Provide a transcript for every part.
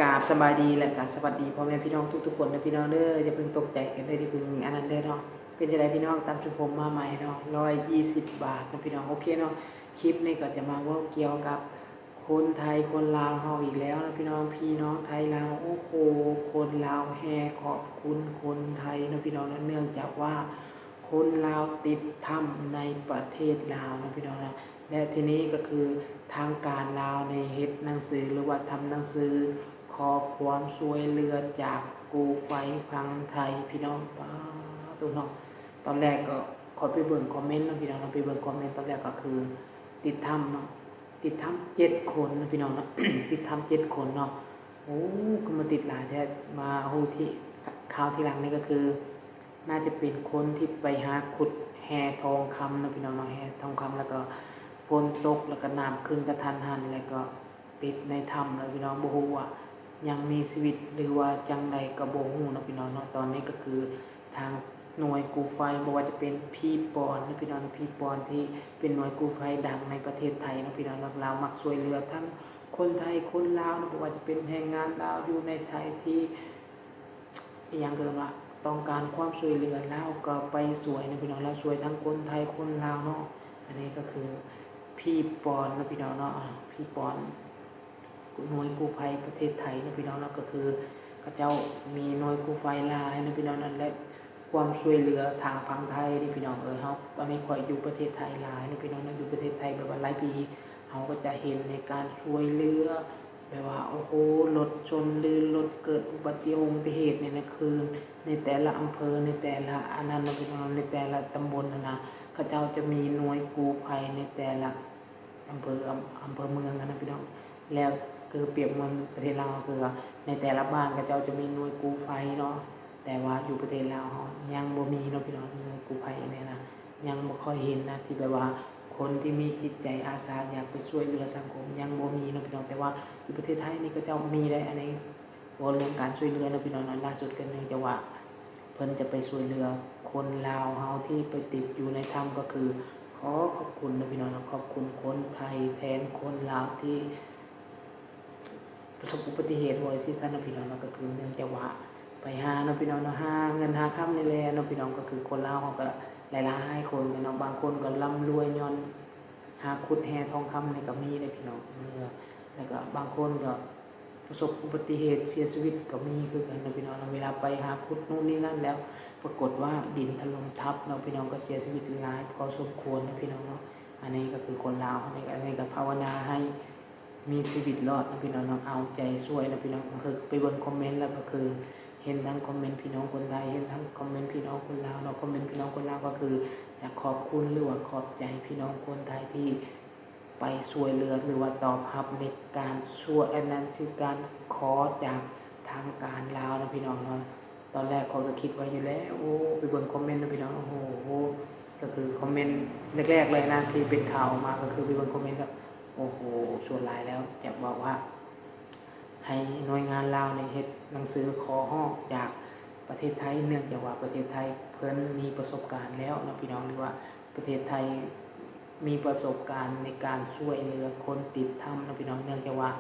ກາບສະບາຍດີ ແລະ ກະສະຫວັດດີພໍ່ແມ່ພີ່ນ້ອງທຸກໆຄົນເດີພີ່ນ້ອງເດີ. ຢ່າເພິ່ງຕົກໃຈກັນເດີ ຢ່າເພິ່ງອັນນັ້ນເດີເນາະ. ເປັນຈັ່ງໃດພີ່ນ້ອງ? ຕັດຊົງຜົມມາໃໝ່ເນາະ ຮ້ອຍຊາວບາດເນາະພີ່ນ້ອງ. ໂອເຄເນາະ, ຄລິບນີ້ກໍຈະມາເວົ້າກ່ຽວກັບຄົນໄທຄົນລາວເຮົາອີກແລ້ວເນາະພີ່ນ້ອງ. ພີ່ນ້ອງໄທລາວ ໂອ້ໂຫ ຄົນລາວແຫ່ຂອບຄຸນຄົນໄທເນາະພີ່ນ້ອງເນາະ, ເນື່ອງຈາກວ່າຄົນລາວຕິດຖ້ຳໃນປະເທດລາວເນາະພີ່ນ້ອງເນາະ. ແລະ ທີນີ້ກໍຄືທາງການລາວນີ້ເຮັດໜັງສື ຫຼືວ່າທຳໜັງສືຂໍຄວາມຊ່ວຍເຫຼືອຈາກກູ້ໄພຝັ່ງໄທພີ່ນ້ອງ. ປາໂຕເນາະ, ຕອນແລກກໍຂ້ອຍໄປເບິ່ງຄອມເມັນເນາະພີ່ນ້ອງເນາະ, ໄປເບິ່ງຄອມເມັນຕອນແລກກໍຄືຕິດຖ້ຳເນາະ, ຕິດຖ້ຳເຈັດຄົນເນາະພີ່ນ້ອງເນາະ, ຕິດຖ້ຳເຈັດຄົນເນາະ. ໂອ້ ຄືມາຕິດຫຼາຍແທ້, ມາຮູ້ທີ່ ຂ່າວທີຫຼັງນີ້ກໍຄື ໜ້າຈະເປັນຄົນທີ່ໄປຫາຂຸດແຮ່ທອງຄຳເນາະພີ່ນ້ອງເນາະ, ແຮ່ທອງຄຳ ແລ້ວກໍຝົນຕົກ ແລ້ວກໍນ້ຳຂຶ້ນກະທັນຫັນ ແລ້ວກໍຕິດໃນຖ້ຳເນາະພີ່ນ້ອງ. ບໍ່ຮູ້ວ່າຍັງມີຊີວິດ ຫຼືວ່າຈັ່ງໃດກໍບໍ່ຮູ້ເນາະພີ່ນ້ອງເນາະ. ຕອນນີ້ກໍຄືທາງໜ່ວຍກູ້ໄພ ບໍ່ວ່າຈະເປັນພີປອນເນາະພີ່ນ້ອງ, ພີປອນທີ່ເປັນໜ່ວຍກູ້ໄພດັງໃນປະເທດໄທເນາະພີ່ນ້ອງເນາະ, ລາວມັກຊ່ວຍເຫຼືອທັງຄົນໄທຄົນລາວເນາະ, ບໍ່ວ່າຈະເປັນແຮງງານລາວຢູ່ໃນໄທທີ່ ອີຫຍັງເອີ້ນວ່າ ຕ້ອງການຄວາມຊ່ວຍເຫຼືອ ລາວກໍໄປຊ່ວຍເນາະພີ່ນ້ອງ, ລາວຊ່ວຍທັງຄົນໄທຄົນລາວເນາະ. ອັນນີ້ກໍຄືພີປອນເນາະພີ່ນ້ອງເນາະ, ອາ ພີປອນ ໜ່ວຍກູ້ໄພປະເທດໄທເນາະພີ່ນ້ອງເນາະ, ກໍຄືເຂົາເຈົ້າມີໜ່ວຍກູ້ໄພຫຼາຍເນາະພີ່ນ້ອງເນາະ. ແລະ ຄວາມຊ່ວຍເຫຼືອທາງຝັ່ງໄທນີ້ພີ່ນ້ອງເອີຍ ເຮົາ ອັນນີ້ຂ້ອຍຢູ່ປະເທດໄທຫຼາຍເນາະພີ່ນ້ອງເນາະ, ຢູ່ປະເທດໄທແບບວ່າຫຼາຍປີ ເຮົາກໍຈະເຫັນໃນການຊ່ວຍເຫຼືອ ແບບວ່າ ໂອ້ໂຫ ລົດຊົນ ຫຼື ລົດເກີດອຸບັດຕິ ອຸບັດຕິເຫດໃນ ໃນຄືນ ໃນແຕ່ລະອຳເພີ ໃນແຕ່ລະອັນນັ້ນເນາະພີ່ນ້ອງ, ໃນແຕ່ລະຕຳບົນຫັ້ນນະ ເຂົາເຈົ້າຈະມີໜ່ວຍກູ້ໄພໃນແຕ່ລະອຳເພີ ອຳ ອຳເພີເມືອງຫັ້ນນະພີ່ນ້ອງ. ແລ້ວຄືປຽບເໝືອນປະເທດລາວ ຄືວ່າໃນແຕ່ລະບ້ານເຂົາເຈົ້າຈະມີໜ່ວຍກູ້ໄພເນາະ, ແຕ່ວ່າຢູ່ປະເທດລາວເຮົາຍັງບໍ່ມີເນາະພີ່ນ້ອງ, ໜ່ວຍກູ້ໄພອັນນີ້ນະ ຍັງບໍ່ຄ່ອຍເຫັນນະ ທີ່ແບບວ່າຄົນທີ່ມີຈິດໃຈອາສາຢາກໄປຊ່ວຍເຫຼືອສັງຄົມ ຍັງບໍ່ມີເນາະພີ່ນ້ອງ. ແຕ່ວ່າຢູ່ປະເທດໄທນີ້ເຂົາເຈົ້າມີໄດ໋ ອັນນີ້ເວົ້າເລື່ອງການຊ່ວຍເຫຼືອເນາະພີ່ນ້ອງເນາະ. ລ່າສຸດກໍເນື່ອງຈາກວ່າເພິ່ນຈະໄປຊ່ວຍເຫຼືອຄົນລາວເຮົາທີ່ໄປຕິດຢູ່ໃນຖ້ຳ ກໍຄືຂໍຂອບຄຸນເນາະພີ່ນ້ອງເນາະ, ຂອບຄຸນຄົນໄທແທນຄົນລາວທີ່ ປະສົບອຸບັດຕິເຫດ ບໍ່ໄດ້ຊີ້ຊັ້ນເນາະພີ່ນ້ອງເນາະ, ກໍຄືເນື່ອງຈາກວ່າໄປຫາເນາະພີ່ນ້ອງເນາະ, ຫາເງິນຫາຄຳນີ້ແຫຼະເນາະພີ່ນ້ອງ. ກໍຄືຄົນລາວເຮົາກໍຫຼາຍໆຄົນກັນເນາະ, ບາງຄົນກໍລ່ຳລວຍຍ້ອນຫາຂຸດແຮ່ທອງຄຳນີ້ກໍມີເດ້ພີ່ນ້ອງເນາະ. ແລ້ວກໍບາງຄົນກໍປະສົບອຸບັດຕິເຫດເສຍຊີວິດກໍມີຄືກັນເນາະພີ່ນ້ອງເນາະ, ເວລາໄປຫາຂຸດໂນ່ນນີ້ນັ້ນແລ້ວ ປາກົດວ່າດິນຖະຫຼົ່ມທັບເນາະພີ່ນ້ອງ, ກໍເສຍຊີວິດຫຼາຍພໍສົມຄວນເນາະພີ່ນ້ອງເນາະ. ອັນນີ້ກໍຄືຄົນລາວເຮົານີ້ ອັນນີ້ກໍພາວະນາໃຫ້ ມີຊີວິດລອດເນາະພີ່ນ້ອງເນາະ, ເອົາໃຈຊ່ວຍເນາະພີ່ນ້ອງ. ກໍຄືໄປເບິ່ງຄອມເມັນ ແລ້ວກໍຄືເຫັນທັງຄອມເມັນພີ່ນ້ອງຄົນໄທ ເຫັນທັງຄອມເມັນພີ່ນ້ອງຄົນລາວເນາະ. ຄອມເມັນພີ່ນ້ອງຄົນລາວກໍຄືຈະຂອບຄຸນ ຫຼືວ່າຂອບໃຈພີ່ນ້ອງຄົນໄທທີ່ໄປຊ່ວຍເຫຼືອ ຫຼືວ່າຕອບຮັບໃນການຊ່ວຍ ອັນນັ້ນ ທີ່ການຂໍຈາກທາງການລາວເນາະພີ່ນ້ອງເນາະ. ຕອນແລກຂ້ອຍກໍຄິດໄວ້ຢູ່ແລ້ວ ໂອ້ ໄປເບິ່ງຄອມເມັນເນາະພີ່ນ້ອງ ໂອ້ໂຫ ກໍຄືຄອມເມັນແລກໆເລີຍນະ ທີ່ເປັນຂ່າວອອກມາ ກໍຄືໄປເບິ່ງຄອມເມັນແລ້ວ ໂອ້ໂຫ ສ່ວນຫຼາຍແລ້ວຈະບອກວ່າ ໃຫ້ໜ່ວຍງານລາວນີ້ເຮັດໜັງສືຂໍຮ້ອງຈາກປະເທດໄທ ເນື່ອງຈາກວ່າປະເທດໄທເພິ່ນມີປະສົບການແລ້ວເນາະພີ່ນ້ອງ ຫຼືວ່າປະເທດໄທມີປະສົບການໃນການຊ່ວຍເຫຼືອຄົນຕິດຖ້ຳເນາະພີ່ນ້ອງ. ເນື່ອງຈາກວ່າ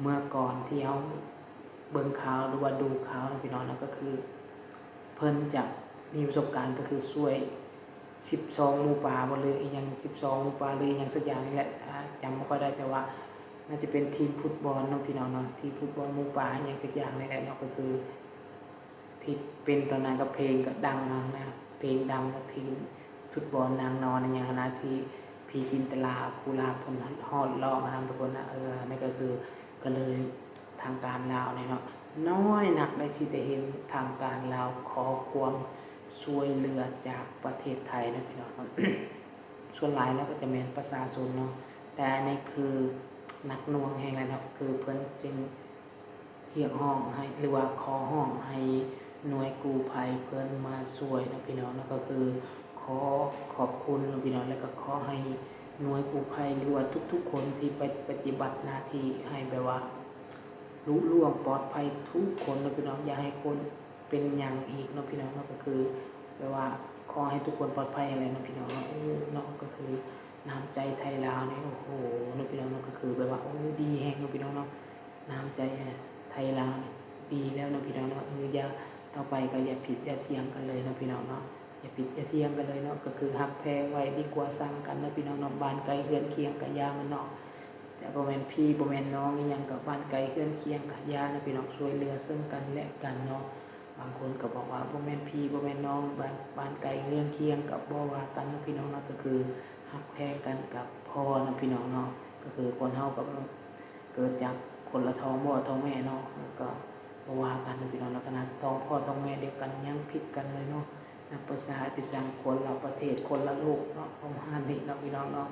ເມື່ອກ່ອນທີ່ເຮົາເບິ່ງຂ່າວ ຫຼືວ່າດູຂ່າວເນາະພີ່ນ້ອງເນາະ ກໍຄືເພິ່ນຈະມີປະສົບການ ກໍຄືຊ່ວຍ ສິບສອງໝູປ່າບໍ່ ຫຼືອີ່ຫຍັງ ສິບສອງໝູປ່າ ຫຼືອີ່ຫຍັງສັກຢ່າງນີ້ແຫຼະ ອາ ຈຳບໍ່ຄ່ອຍໄດ້ ແຕ່ວ່າໜ້າຈະເປັນທີມຟຸດບອນເນາະພີ່ນ້ອງເນາະ ທີມຟຸດບອນໝູປ່າອີ່ຫຍັງສັກຢ່າງນີ້ແຫຼະເນາະ ກໍຄືທີ່ເປັນຕອນນັ້ນ ກໍເພງກໍດັງຫັ້ນນະ ເພງດັງ ກໍທີມຟຸດບອນນາງນອນອີ່ຫຍັງຫັ້ນນະ ທີ່ພີຈິນຕະລາ ພູລາບເພິ່ນຮ້ອງຫັ້ນນະທຸກຄົນນະ ເອີ ອັນນີ້ກໍຄື ກໍເລີຍທາງການລາວນີ້ເນາະ ນ້ອຍນັກໄດ້ຊິໄດ້ເຫັນທາງການລາວຂໍຄວາມຊ່ວຍເຫຼືອຈາກປະເທດໄທເນາະພີ່ນ້ອງເນາະ ສ່ວນຫຼາຍແລ້ວກໍຈະແມ່ນປະຊາຊົນເນາະ ແຕ່ອັນນີ້ຄືໜັກໜ່ວງແຮງແລ້ວເນາະ ຄືເພິ່ນຈຶ່ງຮຽກຮ້ອງໃຫ້ ຫຼືວ່າຂໍຮ້ອງໃຫ້ໜ່ວຍກູ້ໄພເພິ່ນມາຊ່ວຍເນາະພີ່ນ້ອງເນາະ ກໍຄື ຂໍຂອບຄຸນເນາະພີ່ນ້ອງ ແລ້ວກໍຂໍໃຫ້ໜ່ວຍກູ້ໄພ ຫຼືວ່າທຸກໆຄົນທີ່ໄປປະຕິບັດໜ້າທີ່ໃຫ້ແບບວ່າລຸລ່ວງປອດໄພທຸກຄົນເນາະພີ່ນ້ອງ ຢ່າໃຫ້ຄົນເປັນຫຍັງອີກເນາະພີ່ນ້ອງເນາະ ກໍຄືແບບວ່າຂໍໃຫ້ທຸກຄົນປອດໄພຫັ້ນແຫຼະເນາະພີ່ນ້ອງເນາະ. ໂອ້ ເນາະ ກໍຄືນ້ຳໃຈໄທລາວນີ້ ໂອ້ໂຫ ເນາະພີ່ນ້ອງເນາະ ກໍຄືແບບວ່າ ໂອ້ ດີແຮງເນາະພີ່ນ້ອງເນາະ ນ້ຳໃຈ ໄທລາວນີ້ ດີແລ້ວເນາະພີ່ນ້ອງເນາະ. ເອີ ຢ່າ ຕໍ່ໄປກໍຢ່າຜິດຢ່າຖຽງກັນເລີຍເນາະພີ່ນ້ອງເນາະ, ຢ່າຜິດຢ່າຖຽງກັນເລີຍເນາະ. ກໍຄືຮັກແພງໄວ້ດີກວ່າຊັງກັນເນາະພີ່ນ້ອງເນາະ. ບ້ານໃກ້ເຮືອນຄຽງກໍຢ່າມັນເນາະ. ຈະບໍ່ແມ່ນພີ່ບໍ່ແມ່ນນ້ອງອີ່ຫຍັງ ກໍບ້ານໃກ້ເຮືອນຄຽງກໍຢ່າເນາະພີ່ນ້ອງ, ຊ່ວຍເຫຼືອເຊິ່ງກັນແລະກັນເນາະ. ບາງຄົນກໍບອກວ່າບໍ່ແມ່ນພີ່ບໍ່ແມ່ນນ້ອງ ບ້ານ ບ້ານໃກ້ເຮືອນຄຽງກໍບໍ່ວ່າກັນເນາະພີ່ນ້ອງເນາະ. ກໍຄືຮັກແພງກັນກັບພໍ່ເນາະພີ່ນ້ອງເນາະ. ກໍຄືຄົນເຮົາກໍ ເກີດຈາກຄົນລະທ້ອງພໍ່ທ້ອງແມ່ເນາະ, ກໍບໍ່ວ່າກັນເນາະພີ່ນ້ອງເນາະ. ຂະໜາດທ້ອງພໍ່ທ້ອງແມ່ດຽວກັນຍັງຜິດກັນເລີຍເນາະ. ນັບປະສາ ໄປສ້າງຄົນລະປະເທດ ຄົນລະໂລກເນາະ, ປະມານນີ້ເນາະພີ່ນ້ອງເນາະ.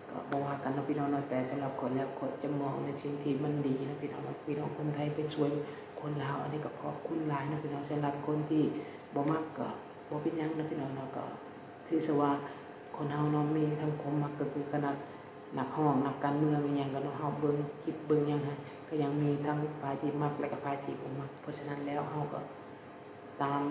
ກໍບໍ່ວ່າກັນເນາະພີ່ນ້ອງເນາະ, ແຕ່ສຳລັບຂ້ອຍແລ້ວ ຂ້ອຍຈະມອງໃນສິ່ງທີ່ມັນດີເນາະພີ່ນ້ອງເນາະ. ພີ່ນ້ອງຄົນໄທໄປຊ່ວຍຄົນລາວ ອັນນີ້ກໍຂອບຄຸນຫຼາຍເນາະພີ່ນ້ອງ. ສຳລັບຄົນທີ່ບໍ່ມັກກໍບໍ່ເປັນຫຍັງເນາະພີ່ນ້ອງເນາະ, ກໍ ຖືຊະວ່າຄົນເຮົາເນາະ ມີທັງຄວາມມັກ ກໍຄືຂະໜາດນັກຮ້ອງ ນັກການເມືອງອີ່ຫຍັງກໍເນາະ, ເຮົາເບິ່ງຄລິບເບິ່ງຫຍັງຫັ້ນ ກໍຍັງມີທັງຝ່າຍທີ່ມັກ ແລະກໍຝ່າຍທີ່ບໍ່ມັກ. ເພາະສະນັ້ນແລ້ວ ເຮົາກໍຕາມ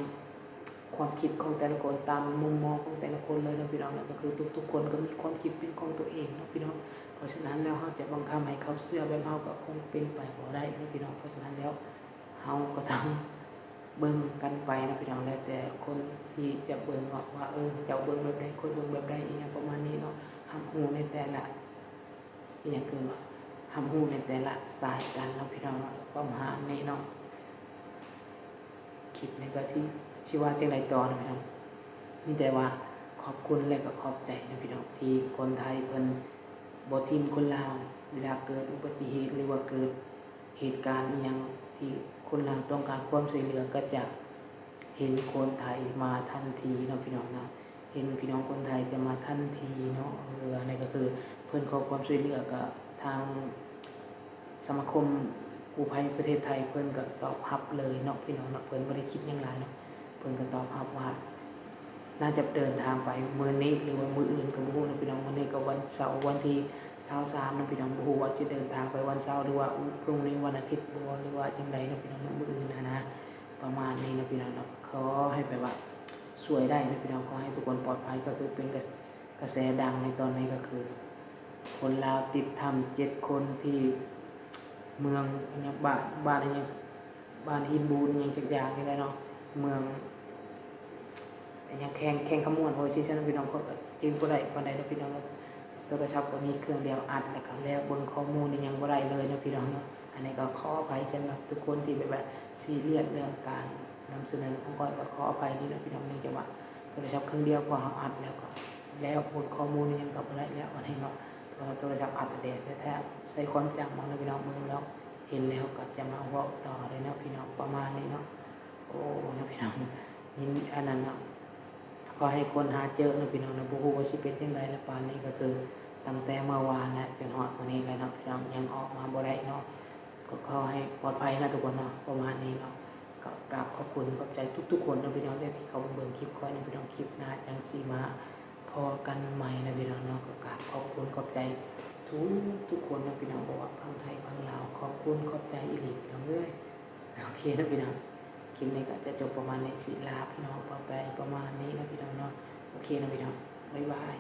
ຄວາມຄິດຂອງແຕ່ລະຄົນ ຕາມມຸມມອງຂອງແຕ່ລະຄົນເລີຍເນາະພີ່ນ້ອງເນາະ. ກໍຄືທຸກໆຄົນກໍມີຄວາມຄິດເປັນຂອງຕົວເອງເນາະພີ່ນ້ອງ. ເພາະສະນັ້ນແລ້ວ ເຮົາຈະບັງຄັບໃຫ້ເຂົາເຊື່ອແບບເຮົາກໍຄົງເປັນໄປບໍ່ໄດ້ເນາະພີ່ນ້ອງ. ເພາະສະນັ້ນແລ້ວ ເຮົາກໍຕ້ອງເບິ່ງກັນໄປເນາະພີ່ນ້ອງ, ແລ້ວແຕ່ຄົນທີ່ຈະເບິ່ງເນາະ ວ່າ ເອີ ເຈົ້າເບິ່ງແບບໃດ ຂ້ອຍເບິ່ງແບບໃດ ອີ່ຫຍັງປະມານນີ້ເນາະ. ຮັບຮູ້ໃນແຕ່ລະ ອີ່ຫຍັງຄືວ່າ ຮັບຮູ້ໃນແຕ່ລະສາຍກັນເນາະພີ່ນ້ອງເນາະ, ປະມານນີ້ເນາະ. ຄລິບນີ້ກໍຊິ ຊິວ່າຈັ່ງໃດຕໍ່ເນາະພີ່ນ້ອງ, ມີແຕ່ວ່າຂອບຄຸນ ແລະກໍຂອບໃຈເນາະພີ່ນ້ອງ ທີ່ຄົນໄທເພິ່ນບໍ່ຖິ້ມຄົນລາວ ເວລາເກີດອຸບັດຕິເຫດ ຫຼືວ່າເກີດ ເຫດການອີ່ຫຍັງທີ່ຄົນລາວຕ້ອງການຄວາມຊ່ວຍເຫຼືອ ກໍຈະເຫັນຄົນໄທມາທັນທີເນາະພີ່ນ້ອງເນາະ. ເຫັນພີ່ນ້ອງຄົນໄທຈະມາທັນທີເນາະ. ເອີ ອັນນີ້ກໍຄືເພິ່ນຂໍຄວາມຊ່ວຍເຫຼືອ ກໍທາງສະມາຄົມກູ້ໄພປະເທດໄທ ເພິ່ນກໍຕອບຮັບເລີຍເນາະພີ່ນ້ອງເນາະ. ເພິ່ນບໍ່ໄດ້ຄິດຫຍັງຫຼາຍເນາະ, ເພິ່ນກໍຕອບຮັບວ່າ ໜ້າຈະເດີນທາງໄປມື້ນີ້ ຫຼືວ່າມື້ອື່ນກໍບໍ່ຮູ້ເນາະພີ່ນ້ອງ. ມື້ນີ້ກໍວັນເສົາ ວັນທີຊາວສາມເນາະພີ່ນ້ອງ, ບໍ່ຮູ້ວ່າຈະເດີນທາງໄປວັນເສົາ ຫຼືວ່າ ອື ພລຸ່ງນີ້ວັນອາທິດບໍ່ ຫຼືວ່າຈັ່ງໃດເນາະພີ່ນ້ອງເນາະ, ມື້ອື່ນຫັ້ນນະ. ປະມານນີ້ເນາະພີ່ນ້ອງເນາະ, ຂໍໃຫ້ແບບວ່າຊ່ວຍໄດ້ເນາະພີ່ນ້ອງ, ຂໍໃຫ້ທຸກຄົນປອດໄພ. ກໍຄືເປັນກະ ກະແສດັງໃນຕອນນີ້ ກໍຄືຄົນລາວຕິດຖ້ຳເຈັດຄົນທີ່ເມືອງ ອັນຫຍັງ ບ້ານ ບ້ານ ອັນຫຍັງ ບ້ານຫີນບູນ ອີ່ຫຍັງຈັກຢ່າງນີ້ແຫຼະເນາະ, ເມືອງ ອັນຫຍັງ ແຂວງ ແຂວງຄຳມ່ວນ ໂອ້ຍ ຊີ້ຊັ້ນພີ່ນ້ອງ, ຂ້ອຍກໍຈື່ບໍ່ໄດ້ປານໃດເນາະພີ່ນ້ອງເນາະ. ໂທລະສັບກໍມີເຄື່ອງດຽວ ອັດແລ້ວກໍແລ້ວ, ເບິ່ງຂໍ້ມູນອີ່ຫຍັງບໍ່ໄດ້ເລີຍເນາະພີ່ນ້ອງເນາະ. ອັນນີ້ກໍຂໍອະໄພສຳລັບທຸກຄົນທີ່ແບບວ່າຊີຣຽສເລື່ອງການນຳສະເໜີຂອງຂ້ອຍ, ກໍຂໍອະໄພນີ້ເນາະພີ່ນ້ອງເນາະ, ຈັ່ງວ່າໂທລະສັບເຄື່ອງດຽວ ພໍເຮົາອັດແລ້ວກໍແລ້ວ, ເບິ່ງຂໍ້ມູນອີ່ຫຍັງກໍບໍ່ໄດ້ແລ້ວ ອັນນີ້ເນາະ. ໂທລະສັບອັດແລ້ວແທ້ໆ ໃສ່ຄວາມຈຳເອົາເນາະພີ່ນ້ອງ, ເບິ່ງແລ້ວ ເຫັນແລ້ວກໍຈະມາເວົ້າຕໍ່ເລີຍເນາະພີ່ນ້ອງ, ປະມານນີ້ເນາະ. ໂອ້ ເນາະພີ່ນ້ອງ ຍິນ ອັນນັ້ນເນາະ, ຂໍໃຫ້ຄົ້ນຫາເຈີເນາະພີ່ນ້ອງເນາະ. ບໍ່ຮູ້ວ່າຊິເປັນຈັ່ງໃດລະ ປານນີ້ກໍຄືຕັ້ງແຕ່ເມື່ອວານແລ້ວ ຈົນຮອດມື້ນີ້ແລ້ວເນາະພີ່ນ້ອງ, ຍັງອອກມາບໍ່ໄດ້ເນາະ. ກໍຂໍໃຫ້ປອດໄພນະທຸກຄົນເນາະ, ປະມານນີ້ເນາະ. ກໍກາບຂອບຄຸນຂອບໃຈທຸກໆຄົນເນາະພີ່ນ້ອງເດີ ທີ່ເຂົ້າມາເບິ່ງຄລິບຂ້ອຍເນາະພີ່ນ້ອງ. ຄລິບໜ້າຈັ່ງຊິມາພໍ້ກັນໃໝ່ເນາະພີ່ນ້ອງເນາະ. ກໍກາບຂອບຄຸນຂອບໃຈທຸກໆຄົນເນາະພີ່ນ້ອງ, ບໍ່ວ່າຝັ່ງໄທຝັ່ງລາວ, ຂອບຄຸນຂອບໃຈອີ່ຫຼີພີ່ນ້ອງເອີຍ. ໂອເຄເນາະພີ່ນ້ອງ, ຄລິບນີ້ກໍຈະຈົບປະມານນີ້, ຊິລາພີ່ນ້ອງໄປປະມານນີ້ເນາະພີ່ນ້ອງເນາະ. ໂອເຄເນາະພີ່ນ້ອງ, ບາຍບາຍ.